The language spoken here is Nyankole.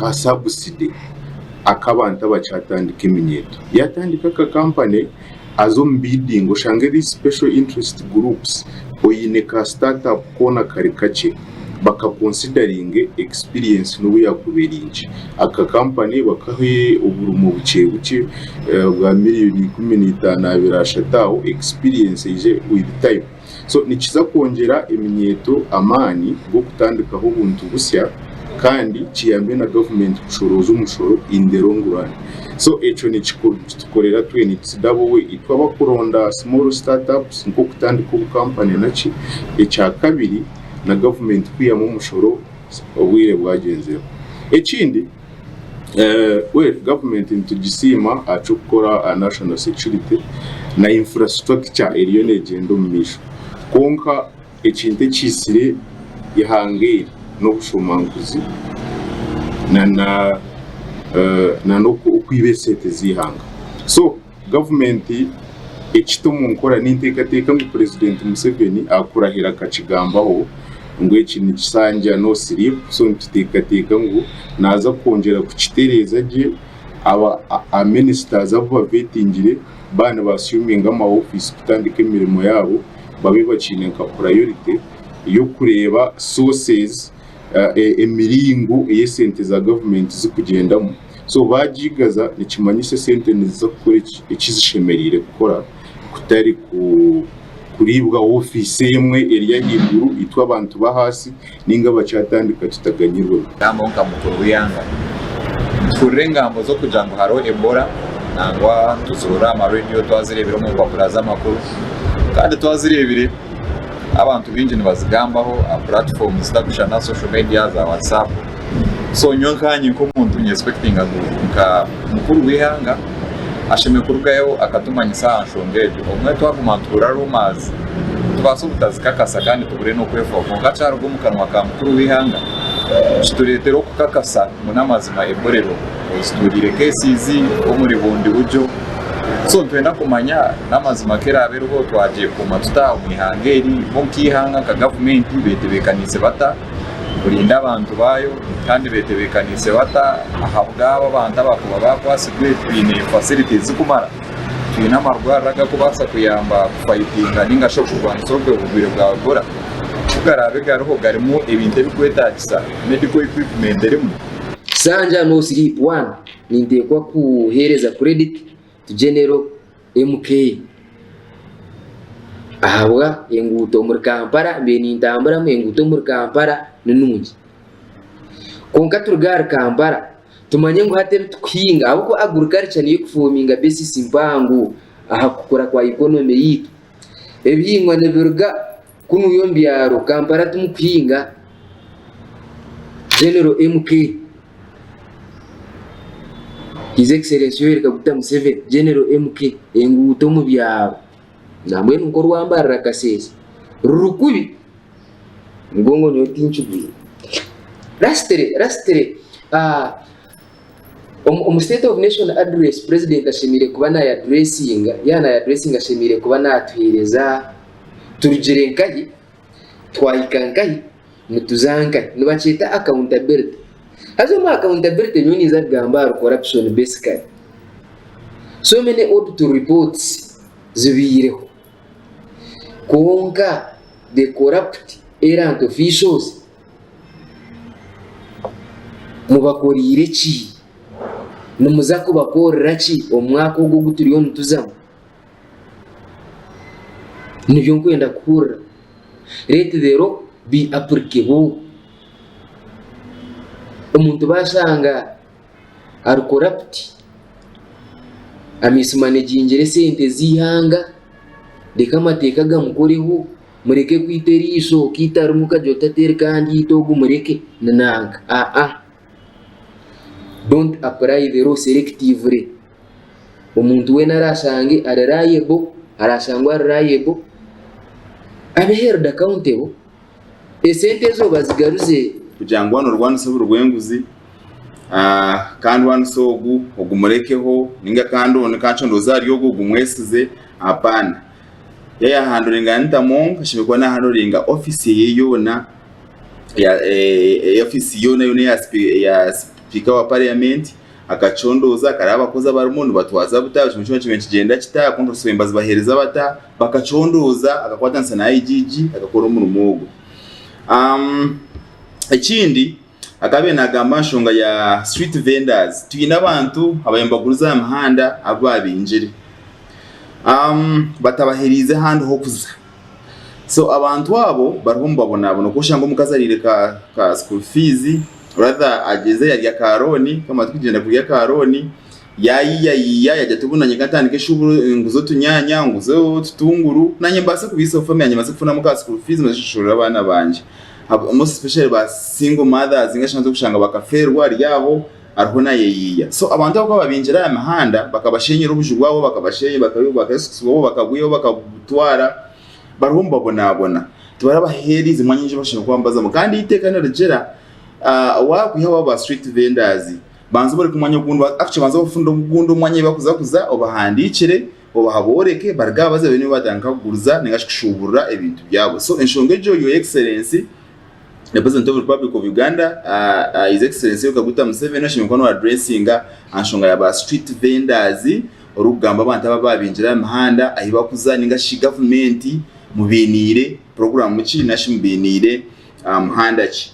Ka subsidy ak'abantu abakyatandika eminyeeto. Yaatandika aka kampani aze omu bidding oshange these special interest groups oine ka start up koona kari kakye baka consideringe experience n'obu yaakuba eri nkye. Aka kampani bakahe oburimo bukye bukye bwa miriyoni 15, 20, 30 aho experience eije with time. So nikiza kwongyera eminyeeto amaani g'okutandikaho obuntu busya kandi kiyambe na gavumenti kushorooza omushoro in the long run. So ekyo nikitukorera twena it's double way itwe abakuronda small start ups nk'okutandika obukampani naki, ekyakabiri na gavumenti kwihamu omushoro obwire bwagyenzireho. Ekindi well gavumenti nitugisiima aha ky'okukora aha national security na infrastructure eriyo negyenda omu maisho kwonka ekintu ekiitsire eihanga eri n'obushomankuzi nana n'okwiba esente z'eihanga so gavumenti ekita omu nkora ninteekateeka ngu purezidenti Museveni akurahira akakigambaho ngu eki nikisanja no sleep so nituteekateeka ngu naaza kwongyera kukitereeza gye aba ministers abu bavetingire baaba niba assuminga ama ofiisi kutandika emirimo yaabo babe bakiine nka priority y'okureeba sources emiringo ei esente za gavumenti zikugyendamu. So baagigaza nikimanyisa esente niziza kukora eki zishemereire kukora kutari kuriibwa ofiisi emwe eri ahaiguru itwe abantu b'ahaasi nainga abakyatandika tutaganyirwemu. Ngambo nka mukuru w'eihanga nituhurira engambo z'okugira ngu hariho Ebola nangwa nituzihurira aha marediyo twazireebire omu mpapura z'amakuru kandi twazireebire abantu baingi nibazigambaho aha puratifomu zitarikushushana social media za WhatsApp. So nyowe nkanye nk'omuntu nyesipekitinga ngu nka mukuru w'eihanga ashemereire kurugayo akatumanyisa aha nshonga egyo. Obumwe twaguma nituhurira rumours nitubaasa obutazikakasa kandi tubure n'okwefaho kwonka kyaruga omu kanwa ka mukuru w'eihanga kitureetera okukakasa ngu n'amazima Ebola eriho. Ozituuriire cases omuri bundi buryo so nitwenda kumanya n'amazima ku eraabe eriho twagyekuuma tuta omu ihanga eri bo nk'eihanga nka gavumenti betebeekaniise bata? kurinda abantu baayo kandi betebeekaniise bata ahabw'abo abantu abakuba baakwatsirwe? Twine facilities zirikumara? Twine amarwariro agarikubaasa kuyamba kufayitinga ninga shi okurwanisa obwo burwaire bwa Ebola? Ku garaabe gariho garimu ebintu ebirikwetaagisa, medical equipment erimu? Kisanja no sleep one ninteekwa kuheereza credit to General MK ahabwa enguuto omuri Kampala mbaire nintamburamu enguuto omuri Kampala ni nungi kwonka turuge ahari Kampala tumanye ngu hati ebi tukuhinga ahabw'okuba agriculture niyo ekufominga basis mpango aha kukura kwa economy yaitu. Ebihingwa nibiruga kunuya omu byaro Kampala timukuhinga. General MK. His Excellency Yoweri Kaguta Museveni, General MK, enguuto omu byaro nambwenu nk'orwa Mbarara Kasese ruri kubi ngongo nyowe tinkigwire. Lastly, lastly, omu State of Nation Address President ashemereire kuba nayaduresinga, yaaba nayaduresinga ashemereire kuba natuheereza turugire nkahi, twahika nkahi, nituza nkahi? Nibakyeta accountability. Haza omu accountability nyowe ninza kugamba ahari corruption basically. So many audit reports zibaireho kwonka the corrupt errant officials mubakoriire ki? Nimuza kubakorera ki omu mwaka ogu ogu turiyo nituzamu? Nibyo nkwenda kuhurira. Let the law be applicable. Omuntu bashanga ari corrupt, amismanagingire esente z'eihanga, reka amateeka gamukoreho, mureke kwita eriisho, okaita rimwe okagira oti hati reka ndyite ogu mureke, ni nanka. Aa don't apply the law selectively. Omuntu weena araashange ari liable, araashangwe ari liable, abe held accountable, esente ezo bazigaruze. Kugira ngu wanorwanisa oburi bw'enguzi kandi rwanisa ogu ogumurekeho ninga kandi onu kancondooze ahari ogu ogumwesize apana. Yaaba yahanduringa Anita Among ashemereire kuba nahanduringa ofiisi ye yoona ofiisi yoona yoona eya. Sipiika wa Parliament akacondooza akareeba abakozi abarimu nibatwaza buta, buri kimwe kyona kibaire nikigyenda kita, kontrasiti nibazibaheereza bata, bakacondooza akakwatanisa na IGG akakora omurimo ogwo. Ekindi akaba abaire nagamba aha nshonga ya street vendors, twine abantu ababaire nibaguriza aha mihanda abu babingire batabahereize ahandi h'okuza. So abantu abo bariho nibabonabona oku oshanga omukazi ariire ka ka school fees rather agyeze yarya ka loan kamara tikugyenda kurya ka loan yayiyayiya yagira ati obu nanye kantandike eshuburo nguze otunyanya nguze otutunguru nanye mbaase kubiisaho family yangye mbaase kufunamu ka school fees mbaase kushashurira abaana bangye most especially ba single mothers ningashi abantu okushanga bakafeerwa ari aho ariho nayeyiiya so abantu abo kubababingira aha mihanda bakabashenyera obuju bwabo bakabashenya bakabwihaho bakabutwara bariho nibabonabona tibarabaheerize mwanya nyingi bashemereire kuba nibazamu kandi eiteeka nirigira wakwihaho aba street vendors banza obareke omwanya ogundi actually banza obafunire ogundi omwanya ahu bakuza kuza obahandiikire obahabooreke baruge aha baze babe nibo batandika kuguriza ningashi kushuuburira ebintu byabo so enshonga egyo your excellency The President of Republic of Uganda, His Excellency Yoweri Kaguta Museveni ashemereire kuba niwe addressinga aha nshonga ya ba street vendors orikugamba abantu aba babingire aha mihanda ahu bakuza ninga shi gavumenti mubainiire puroguramu ki ninga shi mubainiire muhanda ki.